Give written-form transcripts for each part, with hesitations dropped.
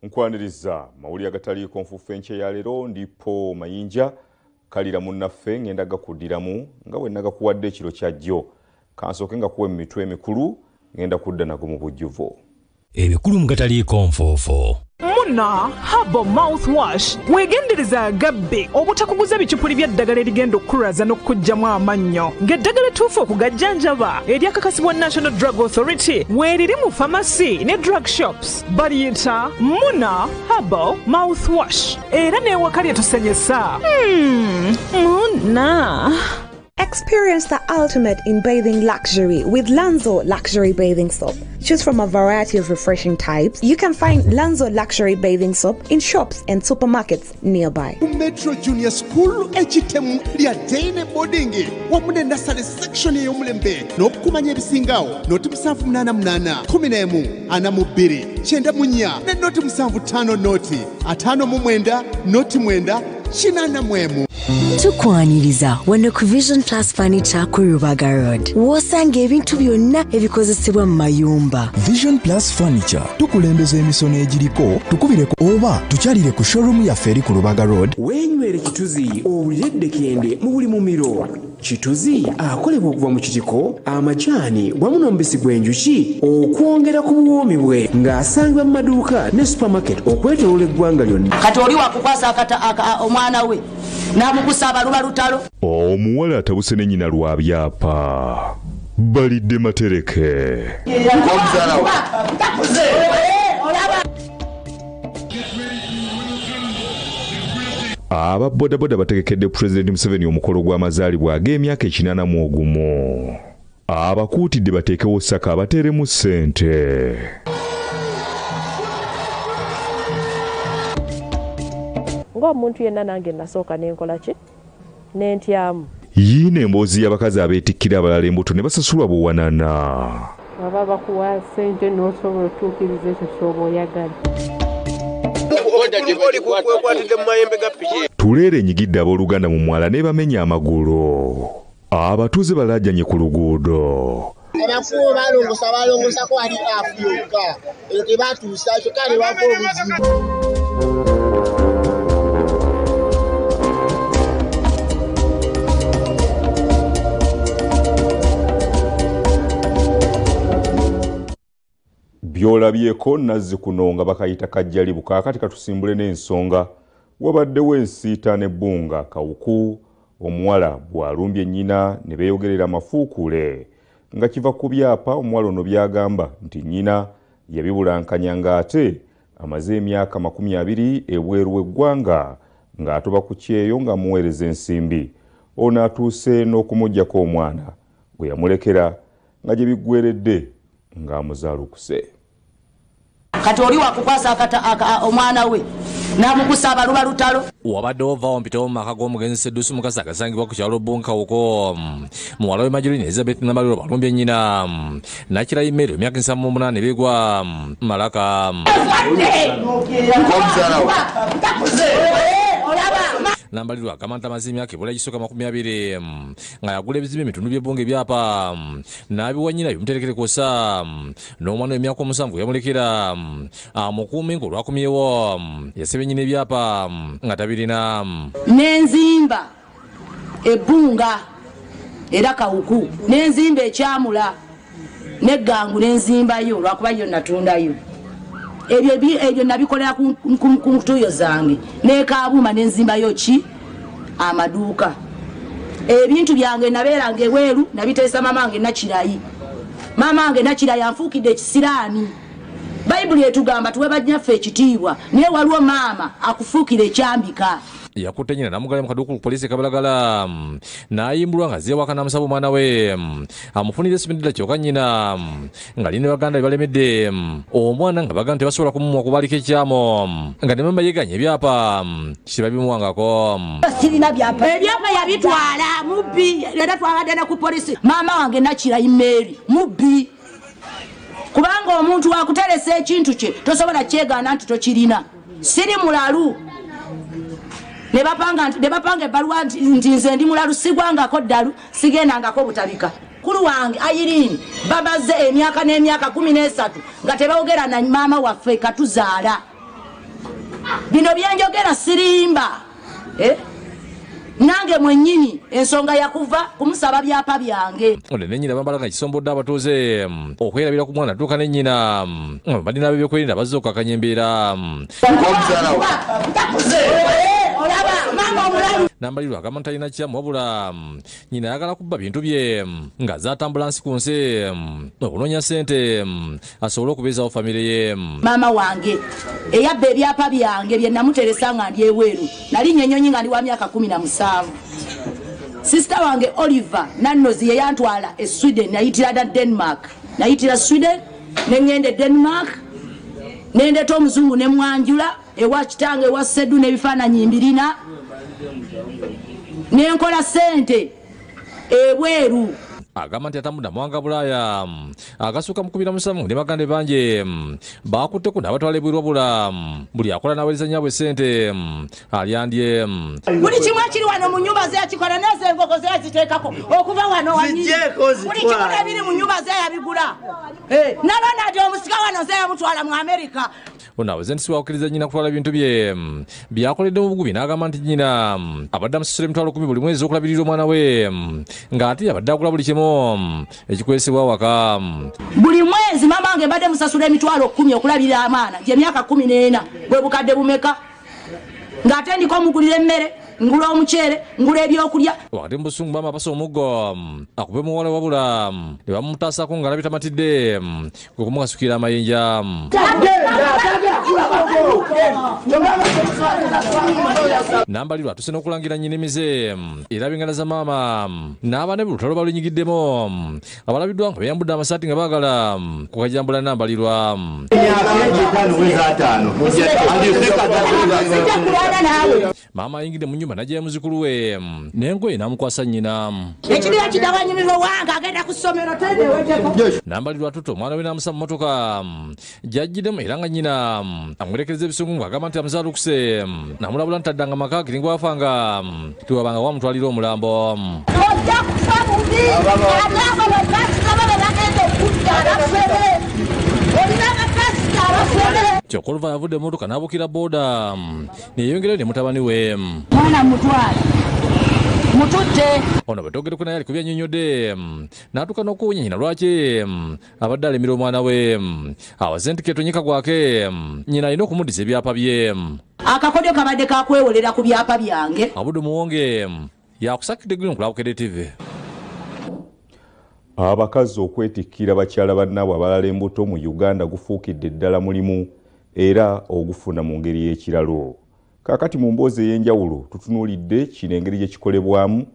Nkwaniriza mawulire agataliiko nfuufu enkya ya leero. Ndipo Mayinja kalira munnaffe ngenda gakuddiramu nga bwe nagakuwadde ekiro kya jjo. Kansooke nga kuwa emitwe emikulu, ngenda kudda nago mu bujjuvu. Ebikulu mu gataliiko nfuufu. Muna Herbal Mouthwash, weegendereza agabbe obutakuguza bicupuli by'eddagala erigenda okukulaza n'okukuggyamu amannyo, ng'eddagala ettuufu okugajjanjaba eryakakasibwa National Drug Authority weeriri mu famasi ne drug shops. Baliyita Muna Herbal Mouthwash, era n'ewaka lyetusenyesa. Muna. Experience the ultimate in bathing luxury with Lanzo Luxury Bathing Soap. Choose from a variety of refreshing types. You can find Lanzo Luxury Bathing Soap in shops and supermarkets nearby. Metro Junior School ekitemu lya Dane Boarding wamu ne nursery section ey'omulembe. N'okumanya ebisingawo 078 11 42 94 ne 075 0 59 09 81. Tukwaniriza wano ku Vision Plus Furniture ku Rubaga Road, wosanga ebintu byonna ebikozesebwa mu mayumba. Vision Plus Furniture tukulembeza emisono egiriko, tukubireko oba tukyalire ku showroom yaffe eri ku Rubaga Road. Weenywere kituzi owulire eddekende mu buli mumiro. Kituzi akolebwa okuva mu kitiko, amajaani wamu n'omubisi gw'enjuki okwongera ku buwoomi bwe, ng'asangibwa mu maduuka ne supermarket okwetooloola eggwanga lyonna. Kati oli wakukwasa omwana we n'amukusaba luba lutalo. Omuwala atabuse ne nnyina lwa byapa, balidde matereke. Aba bodaboda bategekedde Pulezidenti Museveni omukolo gw'amazaalibwa ag'emyaka 81. Abakuutidde bateekewo ssaka abateeremu ssente. Ng'omuntu yenna nange nasooka nenkola ki nentyamu. Yiino emboozi y'abakazi abeetikkira abalala embuto ne basasulwa buwanana. Baba bakuwa ssente n'osobola otuukiriza ekyo ky'oba oyagala. Tuleera enyigidde abooluganda mu mwala n'ebamenya amagulu. Abatuuze balaajanye ku luguudo. Abafuubo balongosa balongosako ali afu yokka, eyo tebatuusa kyokka ne bava obuzibu. Byolabyeko nazzi kuno nga bakayita kajjalibu. Kaakati katusimbule n'ensonga. Wabaddewo ensiita n'ebbunga Kawuku, omuwala bw'alumbye nnyina ne beeyogerera amafuukule nga kiva ku byapa omuwala ono by'agamba nti nnyina yabibulankanya ng'ate amaze emyaka 20 ebweru w'eggwanga ng'atoba ku kyeyo ng'amuweereza ensimbi. Ono atuuse n'okumuggyako omwana gwe yamulekera nga gye biggweredde ng'amuzaalukuse. Kati oli wakukwasa omwana we n'amukusaba luba lutalo. Wabadde ovaawo mpitewo mu maka g'omugenzi Seddusi Mukasa agasangibwa ku kyalo Bunkawuko. Muwala we Majorine Elizabeth Namaliro balumbye nnyina Nakira Imeri emyaka 78 beegwa malaka. Nambalirwa agamba nti amaze emyaka ebula egisooka 20 nga yagula ebizimbe emitundu by'ebbunga ebyapa n'abiwa nnyina bimuterekere kw'ossa n'omwana w'emyaka 7 yamulekera amukuume ng'olwakomyewo yasabye nnyina ebyapa nga tabirina. N'enzimba ebbunga era Kawuku, n'enzimba ekyamula n'eggangu n'enzimbayo lwakuba yo natundayo. Ebyo nabikolera ku ntuuyo zange n'ekaabuma n'enzimbayo ki amaduuka. Ebintu byange nabeeranga ebweru nabiteesa maama wange Nakirayi. Maama wange Nakirayi anfuukidde ekisiraani. Bayibuli etugamba tuwe bannyaffe ekitiibwa, naye waliwo maama akufuukira ekyambika. Yakutte nnyina n'amuggalira mu kaduuka ku poliisi e Kabalagala n'ayimbulwa nga azze ewaka n'amusaba omwana we amufunire essomero kyokka nnyina nga li ne baganda be balemedde omwana nga bagamba tebasobola kumumuwa kuba aliko ekyamo nga ne maama yeeganye ebyapa kibabimuwangako. Sirina byapa, ebyapa yabitwala mubbi, era twabadde ne ku poliisi. Maama wange Nakirayi Mary mubbi, kubanga omuntu wakuteresa ekintu kye tosobola kyegaana nti tokirina. Siri mulalu. Ne bapanga ebbaluwa nti nze ndi mulalu, sigwangako ddalu, sigendangako butabika. Mukulu wange Irene bamaze emyaka n'emyaka 13 nga tebawogera na maama waffe katuzaala. Bino byenjogera sirimba. Nange mwennyini ensonga yakuva kumusaba byapa byange. Ono ne nnyina bambala nga kisombodde abatuuze okwerabira ku mwana atuuka ne nnyina. Badde n'ab'ebyokwerinda bazze okukakanya embeera. Nambalirwa agamba nti talina kyamu wabula nnyina ayagala kubba bintu bye nga zaatambula nsi ku nsi okunoonya ssente asobole okubeezaawo famire ye. Maama wange eyabba ebyapa byange bye namuteresa nga ndi ebweru, nalinnya ennyonyi nga ndi wa myaka 17. Sisita wange Oliver Nannozi ye yantwala e Sweden, nayitira da Denmark, nayitira Sweden ne ŋŋenda e Denmark ne ndeeta omuzungu ne mwanjula ewa kitange ewa Seddu n'ebifaananyi mbirina, ne nkola ssente ebweru. Agamba nti atambudde amawanga Bulaaya agasukka mu 17 ne baganda bangi bakutteko n'abatwala ebweru wabula buli akola n'aweereza nnyaabwe ssente alyandye. Buli kimu ekiri wano mu nnyumba ze yakikola n'ezo enkoko ze yaziteekako okuva wano wannyini. Buli kimu n'ebiri mu nnyumba ze yabigula. Ne Ronald omusika wano ze yamutwala mu Amerika. Ono aweze nti siwakkiriza nnyina kutwala ebintu bye byakoledde mu bugubi n'agamba nti nnyina abadde amusasula emitwalo 10 buli mwezi okulabirira omwana we ng'ate abadde agula buli kimu ekikozesebwa awaka. Buli mwezi maama wange mbadde musasula emitwalo 10 okulabirira amaana gy'emyaka 14 bwe bukadde bumeka, ng'ate ndiko omugulira emmere, ngula omuceere, ngula ebyokulya. Wakati mu busungu maama apasa omuggo akube muwala wabula ne bamutaasako ng'alabye tamatidde kwe kumukasukira amayinja. Nambalirwa atuse n'okulangira nnyina emize era bengala za maama n'abaana be lutalo balunyigiddemu abalabiddwa nga beyambudde amasaati nga baagala kukajambula Nambalirwa. Maama ayingidde mu nnyumba n'aggyayo muzzukulu we n'engoye n'amukwasa nnyina. Ekiriyo kidawanyumirwa wange agenda ku ssomero tendeweteko. Nambalirwa atutte omwana we n'amusa mu mmotoka gy'ajjiddemu era nga nnyina amuwerekereza ebisungu ng'agamba nti amuzaalukuse n'amulabula nti taddanga maka kiringa wafanga tiwabanga wamutwalira omulambo. Ojja kufa bubi ate abo bakasitoma be bagenda okudda abafere. Olina abakasita abafere. Kyokka oluvannyuma avudde mu mmotoka n'abukira booda neyeyongerayo ne mutabani we. Mwana mutwale mututte. Ono bwe twogereko naye ali ku byannyonnyodde n'atuuka n'okuwunya nnyina lwaki abadde alemera omwana we. Awaze nti keetonyeka gwake nnyina alina okumuddiza ebyapa bye. Akakodyo kabadde kakwewolera ku byapa byange. Abudu Muwonge yakusakidde Green ku Bukedde TV. Abakazi okwetikkira bakyala bannaabwe abalala embuto mu Uganda gufuukidde ddala mulimu era ogufuna mu ngeri y'ekiralo. Kaakati mu mboozi ey'enjawulo tutunuulidde kino engeri gye kikolebwamu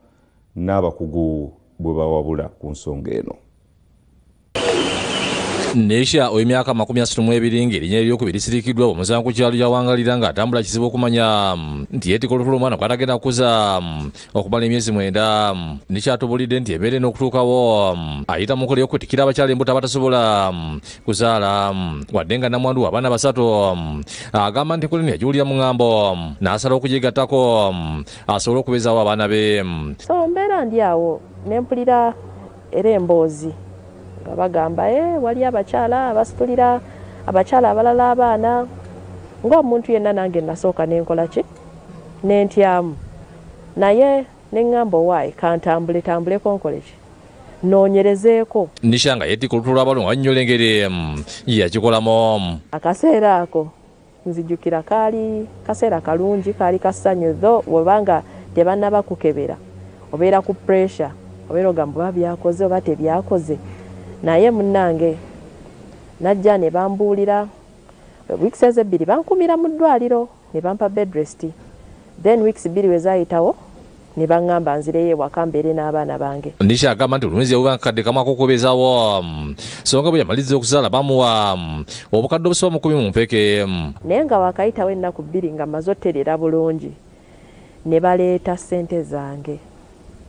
n'abakugu bwe bawabula ku nsonga eno. Nesha ow'emyaka 32 ng'erinnya eryokubiri lisirikiddwa omusango ku kyalo gy'awangalira ng'atambula kizibu okumanya nti yeetikka olutuula omwana gw'atagenda kukuza okumala emyezi 9. Nekyatubulidde nti embeera eno okutuukawo ayita mu nkola y'okwetikkira abakyala embuto abatasobola kuzaala wadde nga nnamwandu abaana 3. Agamba nti enkola eno yagiwulira mu ŋŋambo n'asalawo okugyegattako asobole okubeezaawo abaana be. So mbeera ndi awo ne mpulira era emboozi nga bagamba wali abakyala abasitulira abakyala abalala abaana, ng'omuntu yenna nange nasooka nenkola ki nentyamu, naye neŋŋamba owaayi kantambule tambuleko nkole ki noonyerezeeko. Nisha nga yeetikka olutuula abalongo annyonnyola engeri yakikolamu. Akaseera ako nzijjukira kaali kaseera kalungi, kaali kassanyu tho webanga tebannaba kukebera obeera ku pressure, obeera ogamba oba byakoze oba tebyakoze. Naye munnange najja ne bambuulira weeks ezo 2 bankumira mu ddwaliro ne bampa bed rest, then weeks 2 we zaayitawo ne baŋŋamba nzireyo ewaka mbeere n'abaana bange. Nisha agamba nti olumwezi yaweebwa akakadde kamu ak'okubeezaawo so nga bwe yamaliriza okuzaala bamuwa obukadde obusoba mu 10 mu mpeke. Naye nga waakayitawo ennaku 2 nga mmaze otterera bulungi ne baleeta ssente zange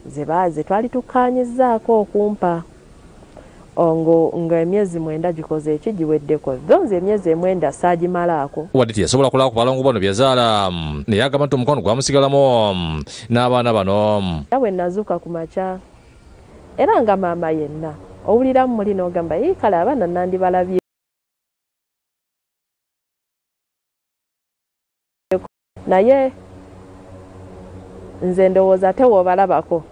ze twali tukkaanyizzaako okumpa nga emyezi 9 gikoze eki giweddeko, tho nze emyezi 9 saagimalaako. Wadde teyasobola kulaba ku balongo bano byazaala naye agamba nti omukwano gwamusigalamu n'abaana bano. Era bwe nazuuka ku makya era nga maama yenna owuliramu muli n'ogamba kale abaana nandibalabye. Naye nze ndowooza ate w'obalabako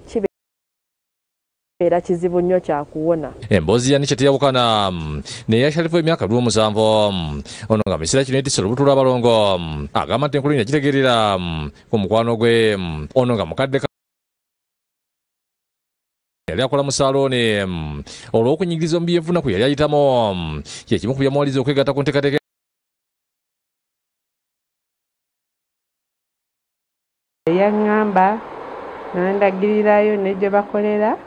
kibeera kizibu nnyo kyakuwona. Emboozi ya Nisha teyawukana naye Sharifa emyaka 27 ono nga misira kino yetisse olubuto lw'abalongo agamba nti enkulu yakitegeerera ku mukwano gwe ono nga mukadde yali akola mu saalooni olw'okunyigiriza mu byenfuna kwe yali ayitamu kye kimu ku byamuwaliriza okwegatta ku nteekateeka. Yaŋŋamba nandagirirayo ne gye bakolera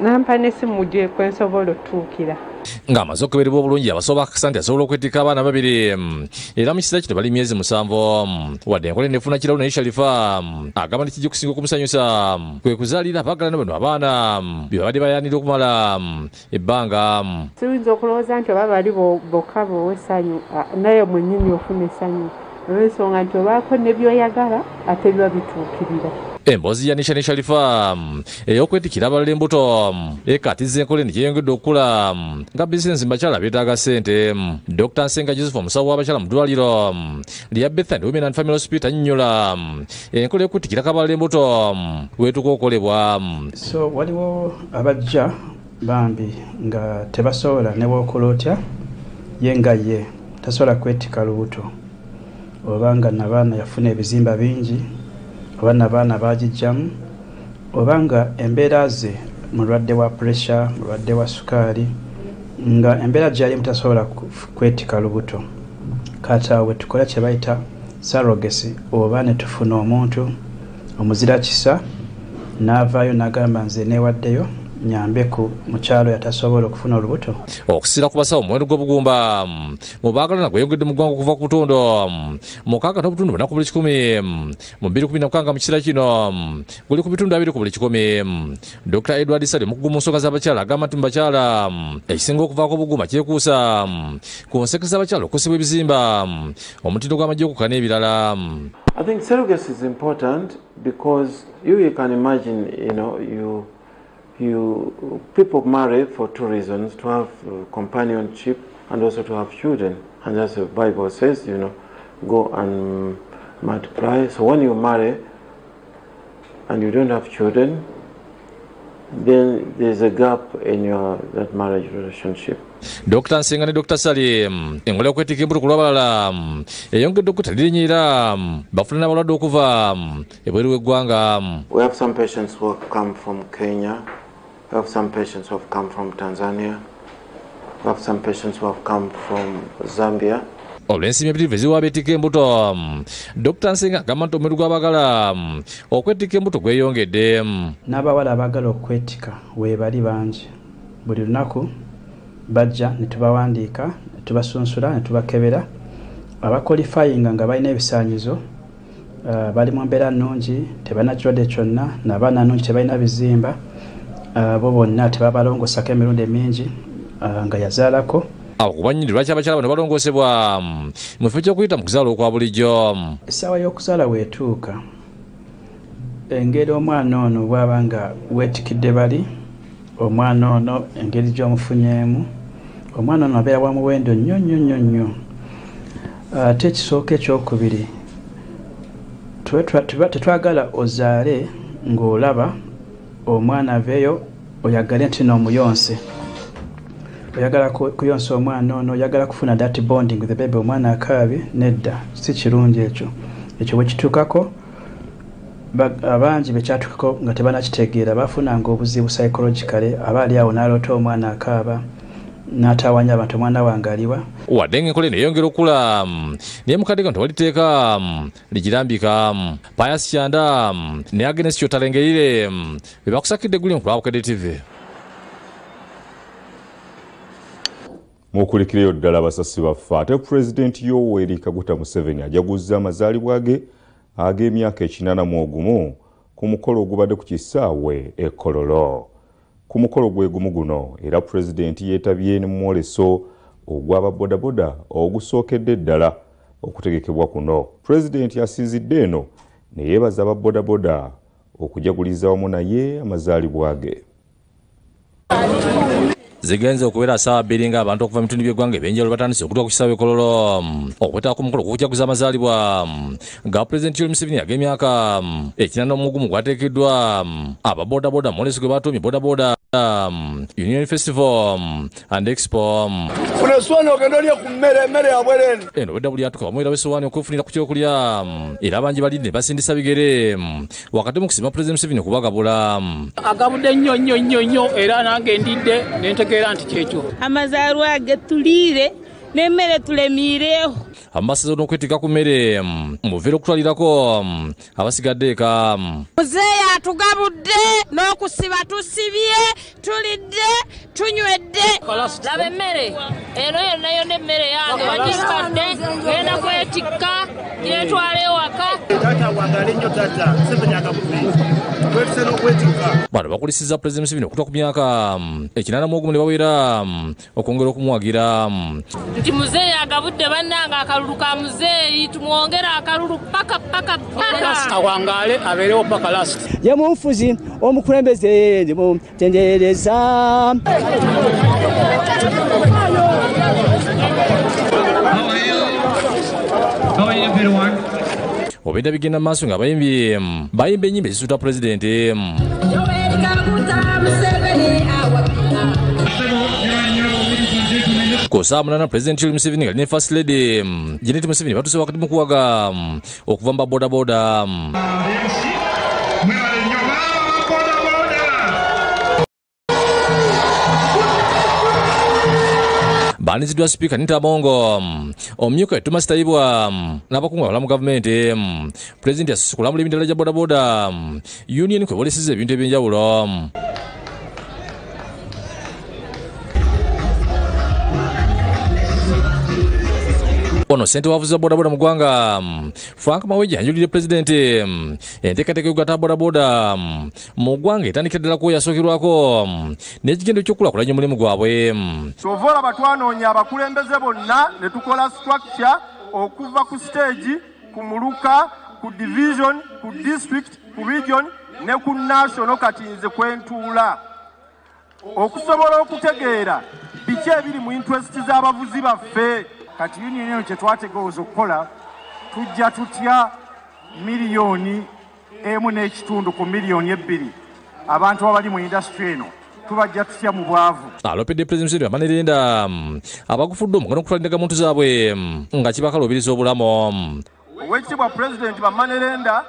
nampa n'essimu gye kwe nsobola otuukira. Ng'amaze okukeberebwa obulungi abasawo bakakasa nti asobola okwetikka abaana babiri era mu kiseera kino bali myezi 7 wadde enkola eno efuna kiralu naye Sharifa agamba nti kijja okusinga okumusanyusa kwe kuzaalira abaagalana bano abaana bye babadde bayaanira okumala ebbanga. Siyinza okulowooza nti oba bali bokka b'owa essanyu naye mwennyini ofuna essanyu olw'ensonga nti obaako ne by'oyagala ate biba bituukirira. Emboozi ya Nisha ne Sharifa ey'okwetikkira abalala embuto ekatizza enkola eno gyeyongedde okukula nga bizinensi mu bakyala beetaaga ssente. Dr. Nsenga Joseph omusawo w'abakyala mu ddwaliro lya Bethany Women and Family Hospital annyonnyola enkola y'okwetikkirako abalala embuto weetuuka okukolebwa. So waliwo abajja bambi nga tebasobola ne bw'okola otya ye nga ye tasobola kwetikka lubuto oba nga nabaana yafuna ebizimba bingi oba nabaana bagijjamu oba nga embeera ze mulwadde wa pressure, mulwadde wa sukaali nga embeera gy'alimu tasobola kwetikka lubuto. Kati awo tukola kye bayita surrogacy oba ne tufuna omuntu omuzira kisa n'avaayo n'agamba nze neewaddeyo nyambe ku mukyalo yatasobola okufuna olubuto. Okusinziira ku basawo omuwendo gw'obugumba mu baagalana gweyongedde mu ggwanga okuva ku butundu 6.4 ku buli 100 mu 2016 mu kiseera kino guli ku bitundu 2 ku buli 100. Dr. Edward Sali omukugu mu nsonga z'abakyala agamba nti mu bakyala ekisinga okuvaako obugumba kyekuusa ku nseke z'abakyala okukosebwa ebizimba, omutindo gw'amagi okukka n'ebirala. I think surrogacy is important because you can imagine, you know, you people marry for two reasons, to have companionship and also to have children. And as the Bible says, you know, go and multiply. So when you marry and you don't have children, then there's a gap in your that marriage relationship. Dr. Nsenga ne Dr. Sali enkola y'okwetikka embuto ku lw'abalala eyongedde okutalirinnyira bafuna n'abalwadde okuva ebweru w'eggwanga. We have some patients who have come from Kenya, we have some patients who have come from Tanzania, we have some patients who have come from Zambia. Olw'ensimbi empitirivu eziwa abeetikka embuto, Dr. Nsenga agamba nti omuwendo gw'abaagala okwetikka embuto gweyongedde. N'abawala abaagala okwetikka weebali bangi, buli lunaku bajja ne tubawandiika ne tubasunsula ne tubakebera. Abakwalifayinga nga balina ebisaanyizo bali mu mbeera nnungi, tebalina kirwadde kyonna, n'abaana nnungi, tebalina bizimba, bo bonna tebabalongosako emirundi emingi nga yazaalako. Awo ku bannyini lwaki abakyala bano balongoosebwa mu kifo ky'okuyita mu kuzaala okwa bulijjo? Essaawa y'okuzaala weetuuka, engeri omwana ono bw'aba nga weetikidde bali, omwana ono engeri gy'omufunyeemu, omwana ono abeera wa muwendo nnyo nnyo nnyo nnyo. Ate ekisooka ekyokubiri, tetwagala ozaale ng'olaba omwana aveeyo oyagale nti n'omuyonse. Oyagala kuyonsa omwana ono, oyagala kufuna that bonding with the baby, omwana akaabye, nedda, si kirungi ekyo. Ekyo bwe kituukako, abangi bekyatuukako nga tebanakitegeera bafunanga obuzibu psychologically, aba ali awo n'aloota omwana akaaba n'ataawanya abantu omwana wange aliwa. Wadde ng'enkola eno eyongera okukula naye mu kadde kano tewali tteeka ligirambika. Pius Kyanda ne Agnes Kyotalengerire be bakusakidde eggulire ku lwa Bukedde TV. Mukulikireyo ddala abasasi baffe. Ate Pulezidenti Yoweri Kaguta Museveni ajaguzza amazaalibwa ge ag'emyaka 81 ku mukolo ogubadde ku kisaawe e Kololo. Ku mukolo gwe gumu guno era Pulezidenti yeetabye ne mu mwoleso ogw'ababodaboda ogusookedde ddala okutegekebwa kuno. Pulezidenti asinzidde eno ne yeebaza ababodaboda okujaguliza wamu naye amazaalibwa ge. Zigenze okubeera ssaawa 2 ng'abantu okuva mu bitundu by'eggwanga ebyenjawulo batandise okutuuka ku kisaawe Kololo okwetaba ku mukolo gw'okujaguza amazaalibwa ga Pulezidenti Yoweri Museveni ag'emyaka 81 gwateekeddwa ababodaboda mu mwolesi gwe batuumye Bodaboda Union Festival and Expo. Eno wedda buli atuuka bamuwera w'essowaani okwefunira ku kyokulya era bangi balidde ne basindisa bigere wakati mu kusiima Pulezidenti Museveni okubagabula. Agabudde nnyo nnyo nnyo nnyo era nange ndidde ne ntegeera nti kyekyo. Amazaalwa ge tuliire n'emmere tulemiireho. Amasaza n'okwetikka ku mmere muveera okutwalirako abasigadde eka. Muzeeyi atugabudde n'okusiba tusibye, tulidde, tunywedde. Laba emmere eno yonna yonna emmere yange bagimpadde, ngenda kwetikka gyetwala ewaka. Taata wangale nnyo taata, Museveni agabudde. Bano bakulisiza Pulezidenti Museveni okutuuka ku myaka 81 ne bawera okwongera okumuwagira. Nti muzeeyi agabudde bannange akalulu ka muzeeyi tumwongere akalulu paka paka paka. Awangaale abeerewo paka last. Ye munfuzi omukulembeze ndimutendereza. Obedda bigenda maaso nga bayimbi bayimba ennyimba ezisuuta Pulezidenti. Ku ssaawa 8 Pulezidenti Yoweri Museveni nga ali ne First Lady Janet Museveni batuuse wakati mu kuwaga okuva mu babodaboda. Baaniziddwa Sipiika Anita Among, omumyuka Thomas Tayebwa n'abakungu abalala mu gavumenti. Pulezidenti asusse kulambula emitala gya bodaboda union kwe boolesezza ebintu ebyenjawulo. Ono ssentebe w'abavuzi ba bodaboda mu ggwanga Frank Mawejje yanjulidde Pulezidenti enteekateeka y'okugatta bodaboda mu ggwanga etandikira ddala ku yasookerwako n'ekigendo ky'okukulaakulanya omulimu gwabwe. Kyova olaba twanoonya abakulembeze bonna ne tukola structure okuva ku stage, ku muluka, ku division, ku district, ku region ne ku national. Kati nze kwentuula okusobola okutegeera biki ebiri mu interest z'abavuzi baffe. Kati union eno kye twategooza okukola, tujja tutya 1.5 miliyoni ku 2 miliyoni abantu abali mu industry eno tubajja tutya mu bwavu. Alopedde Pulezidenti Museveni amanerenda abagufudde omukono okutwala endagamuntu zaabwe nga kibakalubiriza obulamu. Oweekitiibwa Pulezidenti, bamanerenda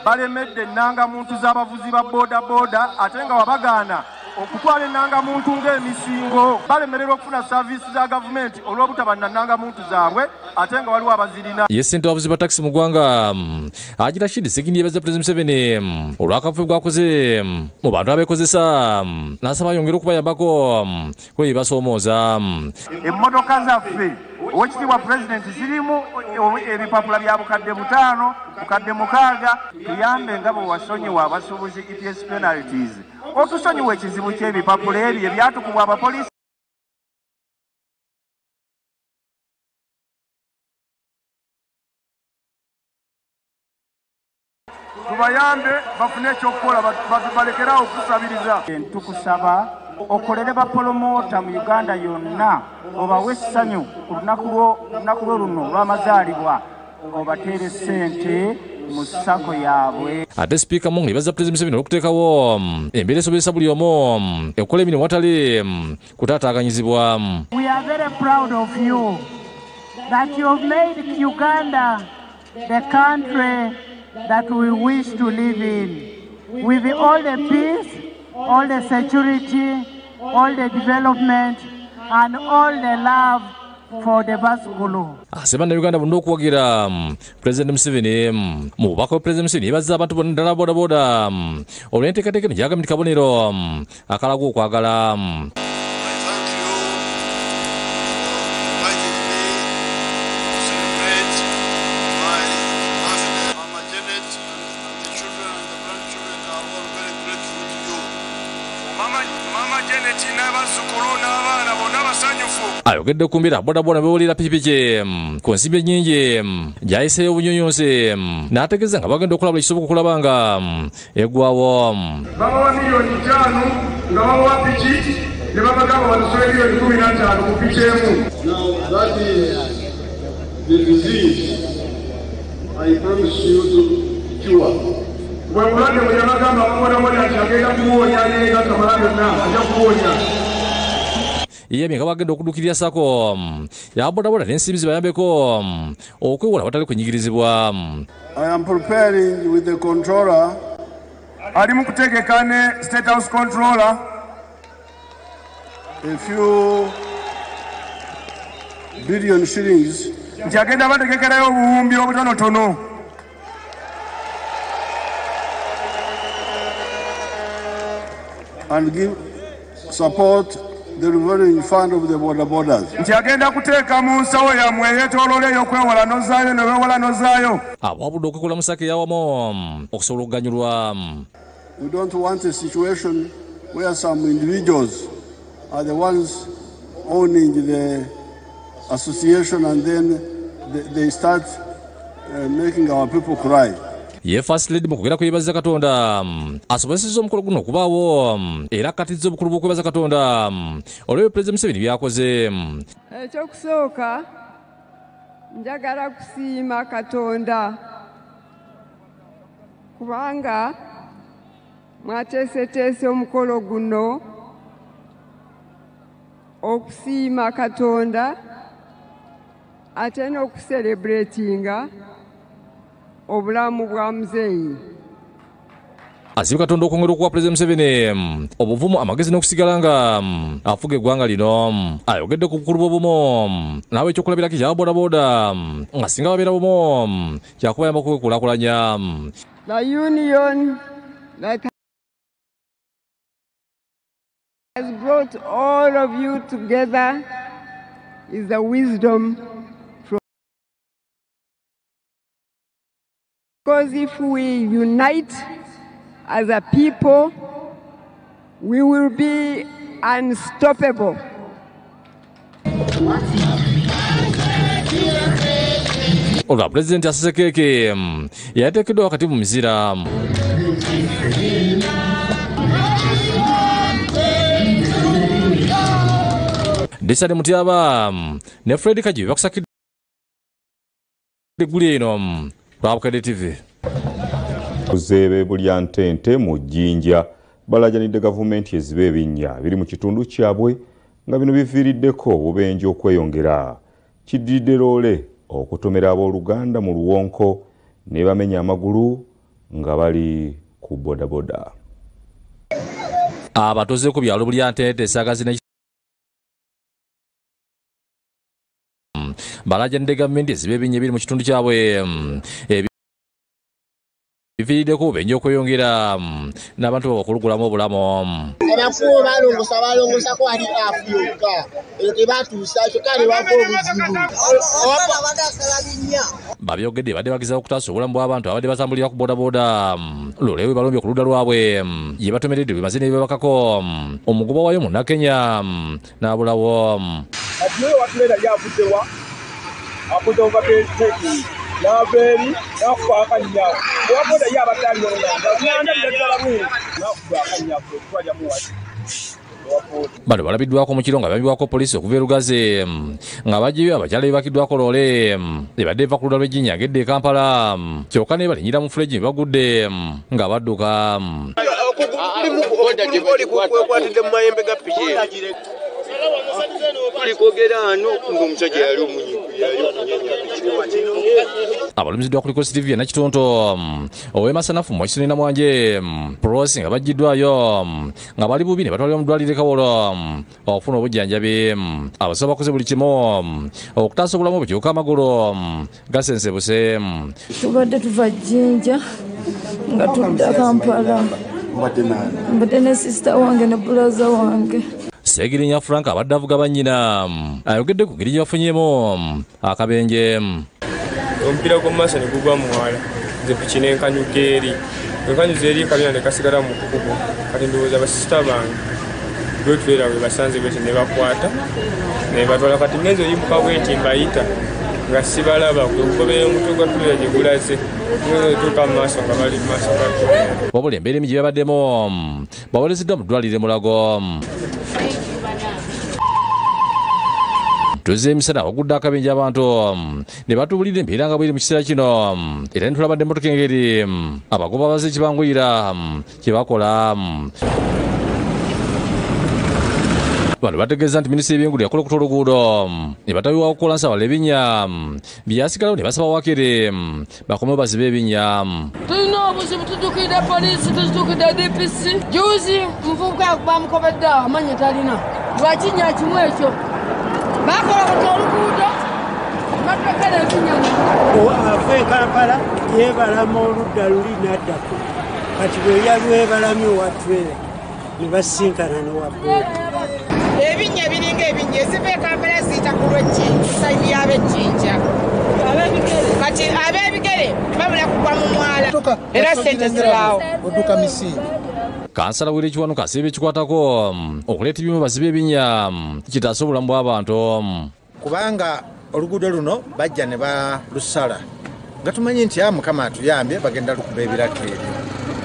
balemedde ennangamuntu z'abavuzi ba bodaboda ate nga wabagaana okutwala ennangamuntu ng'emisingo. Balemererwa okufuna saaviisi za gavumenti olw'obutaba na nnangamuntu zaabwe ate nga waliwo abazirina. Ye ssentebe w'abavuzi ba takisi mu ggwanga Haji Rashid Ssekindi yeebaza Pulezidenti Museveni olw'akavuyo bw'akoze mu bantu abeekozesa n'asaba ayongere okubayambako ku ebyo bibasoomooza. Emmotoka zaffe, Oweekitiibwa Pulezidenti, zirimu ebipapula bya 5,000, 6,000. Tuyambe nga bwe wasonyiwa abasuubuzi EPS penalties, otusonyiwa ekizibu ky'ebipapula ebyo ebyatukubwa abapoliisi. Tubayambe bafune ekyokukola, balekerawo okusabiriza. Tukusaba okolere bapolomota mu Uganda yonna, obawe essanyu ku lunaku lwo luno olw'amazaalibwa, obateere ssente mu ssako yaabwe. Ate Sipiika Among yeebaza Pulezidenti Museveni olw'okuteekawo embeera esobozesa buli omu okukola emirimu awatali kutaataaganyizibwa. We are very proud of you that you've made Uganda the country that we wish to live in, with all the peace, all the security, all the development, and all the love for the Basukulu. Asaba Bannayuganda bonna okuwagira Pulezidenti Museveni. Mu bubaka bwa Pulezidenti Museveni yeebaza abantu bonna ddala bodaboda olw'enteekateeka eno gy'agambye nti kabonero akalaga okwagala. Ayogedde ku mbeera bodaboda bewulira pikipiki ku nsimbi ennyingi gy'ayiseeyo obunyunyunsi n'ategeeza nga bagenda okulaba ekisoboka okulaba nga eggwawo. Babawa 5 miliyoni nga babawa piki Ne babagamba basasule miliyoni 15 ku piki emu. Now that is the disease I promise you to cure. Bwe bulwadde bwe yabagamba ababonaboona nti agenda kubuwonya ne Kamala byonna ajja kubuwonya. Yemye nga bagenda okuddukirira SACCO ya bodaboda n'ensimbi zibayambeko okwewola watali kunyigirizibwa. I am preparing with the controller. Ali mu kutegeka ne State House controller a few billion shillings. Nti agenda bategekerayo obuwumbi obutonotono. And give support the revolving fund of the border borders. Nti agenda kuteeka mu nsawo yammwe eyeetooloola ey'okwewola n'ozzaayo ne weewola n'ozzaayo. Abawabudde okwekola mu SACCO eyawamu okusobola okuganyulwa. We don't want a situation where some individuals are the ones owning the association and then they start making our people cry. Ye First Lady mu kwogera kwebaza Katonda asobozesezza omukolo guno okubaawo era akkatizza obukulu bw'okwebaza Katonda olw'ebyo Pulezidenti Museveni by'akoze. Ekyokusooka njagala kusiima Katonda kubanga mwateeseteese omukolo guno okusiima Katonda ate n'okusereburetinga obulamu bwa muzeeyi. Asiimye Katonda okwongera okuwa Pulezidenti Museveni obuvumu, amagezi n'okusigala nga afuga eggwanga lino. Ayogedde ku bukulu bw'obumu n'awa ekyokulabirako ekya bodaboda nga singa babeera bumu kyakubayamba okwekulaakulanya. The union that has brought all of you together is the wisdom. Because if we unite as a people, we will be unstoppable. Olwa Pulezidenti asise keeke yateekeddwa wakati mu mizira. Desade Mutyaba ne Fred Kajibi bakusakidde eggulu eno. Bukedde TV. Kuzeebe bulya ntente mu Jjinja balajanidde gavumenti eziba ebinnya biri mu kitundu kyabwe nga bino biviiriddeko obubenje okweyongera. Kiddiridde loole okutomera abooluganda mu luwonko ne bamenya amagulu nga bali ku bodaboda. Abatuuze ku byalo bulya ntente Sagazi ne balajanidde gavumenti eziba ebinnya ebiri mu kitundu kyabwe biviiriddeko obubenje okweyongera n'abantu baabwe okulugulamu obulamu. Abafuwo balongosa balongosako ali afu yokka eyo tebatuusa kyokka ne bava obuzibu. Babyogedde badde bagezaako okutaasa obulamu bw'abantu abadde batambulira ku bodaboda. Loole we balombye ku ludda lwabwe ye batomeredde bwe maze ne bebakako omugoba waayo Munnakenya n'abulawo. Kati oyo watuleeta yavuddewa akoze overtaking n'ava eri n'akuba akannya owaboda ye abadde ali oluganda nganda bweru n'akuba akannya okutwalyamu wati. Bano balabiddwako mu kiro nga bayambibwako poliisi okuva e Lugazi nga baggyeyo abakyala bebakiddwako loole ebadde eva ku ludda lw'Ejjinja ng'edda e Kampala kyokka ne balinnyira mu fuleji bagudde nga badduka. Kwekwatidde mu mayembe ga piki Abalumiziddwa kuliko Sylvia Nakitonto ow'emasanafu Mwakisoni Namwanje Prosi nga baggiddwayo nga bali bubi ne batwalibwa mu ddwaliro e Kawolo okufuna obujjanjabi. Abasawo bakoze buli kimu okutaasa obulamu bwe kyokka amagulu gasensebuse. Tubadde tuva Jjinja nga tudda Kampala. Mbadde ne sisita wange ne bulaza wange. Segirinya Frank abadde avuga bannyina ayogedde ku ngeri gye bafunyeemu akabenje. Omupiira gw'omu maaso ne gugwa mu mwala, nze piki ne nkanyuka eri, bwe nkanyuza eri kabina ne kasigala mu kukubo. Kati ndowooza basisita bange bwetubeera bwe basanze bweti ne bakwata ne batwala. Kati ngenze oyimuka bweti mbayita nga sibalaba, kwe kugoberera omutwe gwa tubeera gye gulaze tuuka mu maaso nga bali mu maaso ga Wabula embeera emi gye babaddemu bawerezeddwa mu ddwaliro e Mulago. Tuze emisana wagudde akabenje abantu ne batubuulira embeera nga bweri mu kiseera kino, era ne tulabadde emmotoka engeri abagoba baze ekibanguyira kye bakola. Bano bategeeza nti minisitule y'ebyenguudo yakola okuta oluguudo ne batabiwa okukola nsabala ebinnya byasigalawo ne basaba wakere bakomewo bazibe ebinnya. Tulina obuzibu, tuddukidde poliisi, tuddukidde DPC. Juzi muvubuka bamukobedde awo amannya talina lwakinnya kimu ekyo bakola okuta oluguudo batwekera ebinnya. Ava e Kampala yeebalama oludda luli n'addako, kati bwe yalwebalamye owa trailer ne basinkana n'owa booda. Ebinnya biringa ebinnya eziva e Kampala ziyita ku lw'Ejjinja, sayidi y'ab'Ejjinja. Kati ab'ebigere babula kugwa mu mwala era ssente zibaawo. Odduka misinde. Kansala w'e Kiwanuka asiba ekikwatako okuleeta ebyuma bazibe ebinnya kitaasa obulamu bw'abantu. Kubanga oluguudo luno bajja ne balusala nga tumanyi nti Mukama atuyambye bagenda lukuba ebiraka ebyo,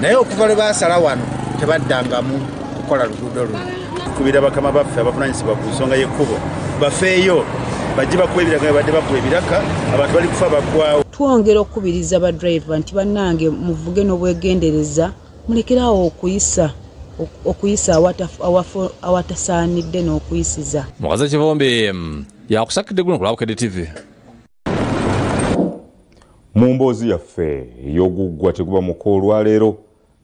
naye okuva lwe baasala wano tebaddangamu kukola luguudo luno. Tukubira bakama baffe abavunaanyizibwa ku nsonga y'ekkubo bafeeyo bajje bakuba ebiraka nga badde bakuba ebiraka, abantu bali kufa baggwawo. Twongera okukubiriza badriver nti bannange muvuge n'obwegendereza, mulekerawo okuyisa awatasaanidde n'okuyisiza. Mukazi Kivumbi yakusakidde guno ku Bukedde TV. Mu mboozi yaffe ey'oguggwa teguba muko olwaleero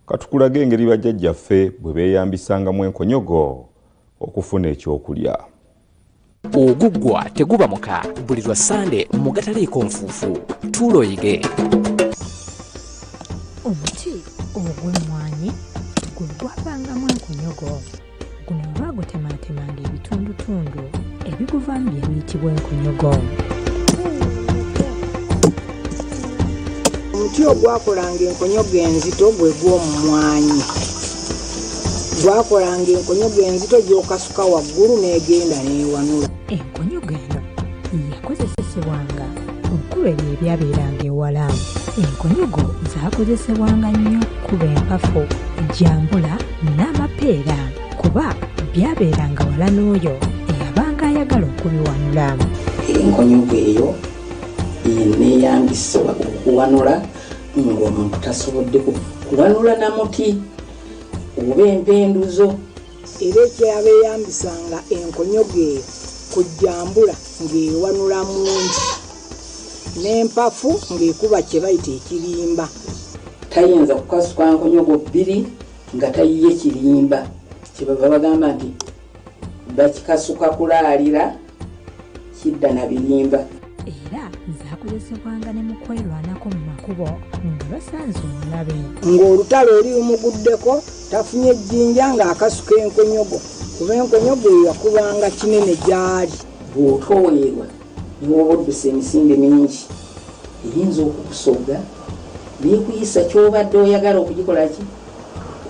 katukulage engeri bajjajjaffe bwe beeyambisangamu enkonyogo okufuna ekyokulya. Oguggwa teguba muka buli lwa Ssande mu gataliiko nfuufu tuula oyige. Omuti ogw'emmwanyi gwe gwavangamu enkonyogo. Guno baagutematemanga ebitundutundu ebiguvaamu bye biyitibwa enkonyogo. Omuti ogwakolanga enkonyogo enzito gwe gw'omumwanyi. Gwakolanga enkonyogo enzito gy'okasuka waggulu n'egenda n'ewanula. Enkonyogo eno yakozesebwanga okuba ebyo ebyabeeranga ewala. Enkonyogo zaakozesebwanga nnyo okukuba empafu, jjambula n'amapeera kuba byabeeranga wala n'oyo eyabanga ayagala okubiwanula. Enkonyogo eyo neeyambisibwa okuwanula ng'omuntu tasobodde kuwanula na muti oba empenduzo. Era ekyabeeyambisanga enkonyogo eyo kujjambula ng'ewanula mungi n'empafu ng'ekuba kye bayita ekirimba. Tayinza kukasuka nkonyogo bbiri nga tayiye kirimba, kyebava bagamba nti bakikasuka kulaalira kidda na birimba. Era zaakozesebwanga ne mu kwerwanako mu makubo nga basanze omulabe. Ng'olutalo oli lumuguddeko tafunye ejjinja ng'akasuka enkonyogo, kuba enkonyogo eyo yakubanga kinene gy'ali. Bw'otoowerwa ne woba oddusa emisinde mingi eyinza okukusogga n'ekuyisa ky'obadde oyagala okugikola ki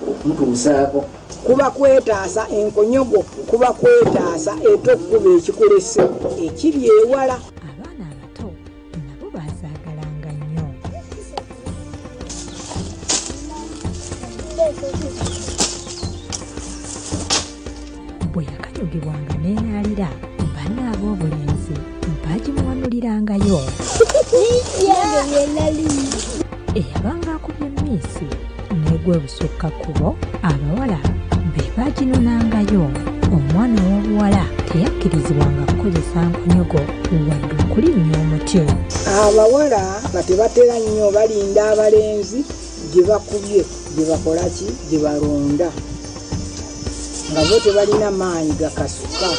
okumutuusaako. Kuba kwetaasa enkonyogo, kuba kwetaasa ete okukuba ekikulese ekiri ewala. Abaana abato nabo baazaagalanga nnyo. Bwe yakanyugibwanga n'eraalira, banne ab'obulenzi baagimuwanulirangayo. Eyabanga akubye emiisi n'egwa ebusukka kkubo, abawala be baaginonangayo. Omwana ow'obuwala teyakkirizibwanga kukozesa nkonyogo wadde okulinnya omuti. Abawala nga tebatera nnyo balinda abalenzi gye bakubye gye bakola ki gye balonda, nga bo tebalina maanyi gakasuka.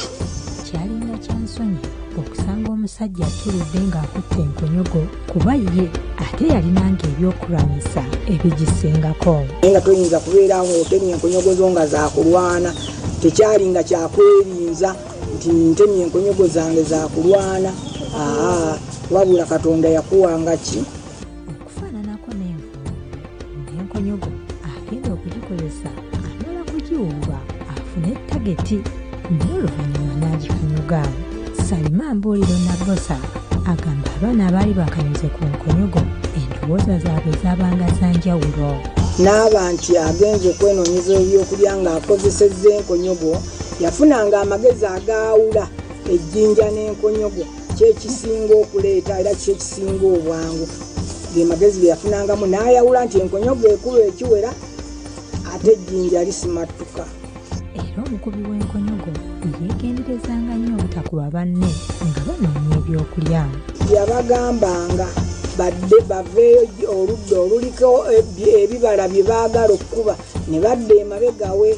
Kyalinga kya nsonyi okusanga omusajja atuludde ng'akutte enkonyogo kuba ye ate yalinanga ebyokulwanyisa ebigisingako. Naye nga toyinza kubeera ng'otemye enkonyogo zo nga zaakulwana, tekyalinga kyakwerinza nti ntemye enkonyogo zange zaakulwana. Aa, wabula Katonda yakuwanga ki? Okufaananako n'envumbo n'enkonyogo agenda okugikozesa amala kugiwuuba afune tageti n'oluvannyuma n'agikanyuga. Salima Mbuuliro Nabbosa agamba abaana abaali bakanyuze ku nkonyogo endowooza zaabwe zaabanga za njawulo. N'aba nti agenze okwenoonyeza ebyokulya ng'akozesezza enkonyogo, yafunanga amagezi agaawula Ejjinja n'enkonyogo kyekisinga okuleeta era kyekisinga obwangu. Ge magezi ge yafunangamu n'ayawula nti enkonyogo ekuba ekiwera ate ejjinja lisimattuka. Era omukubi w'enkonyogo yeegenderezanga nnyo obutakuba banne nga banoonya ebyokulya. Yabagambanga badde baveeyo oludda oluliko ebibala bye baagala okukuba ne badda emabega we,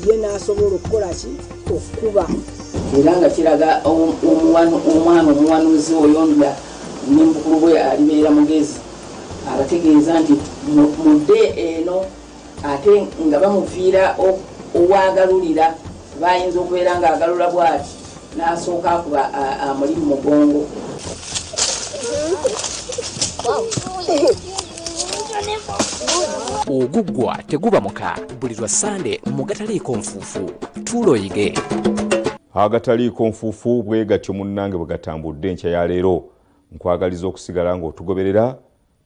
ye n'asobola okukola ki? Okukuba. Era nga kiraga omwana omuwanuzi oyo nga ne mukulu bwe alibeera mugezi, abategeeza nti mudde eno, ate nga bamuviira owagalulira, bayinza okubeera ng'agalula bw'ati n'asooka akuba amuli mu mugongo. Oguggwa teguba muka buli lwa Ssande mu Gataliiko Nfuufu. Tuuloyige. Agataliiko Nfuufu bwe gatyo munnange bwe gatambudde enkya ya leero. Nkwagaliza okusigala ng'otugoberera,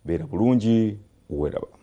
beera bulungi, weeraba.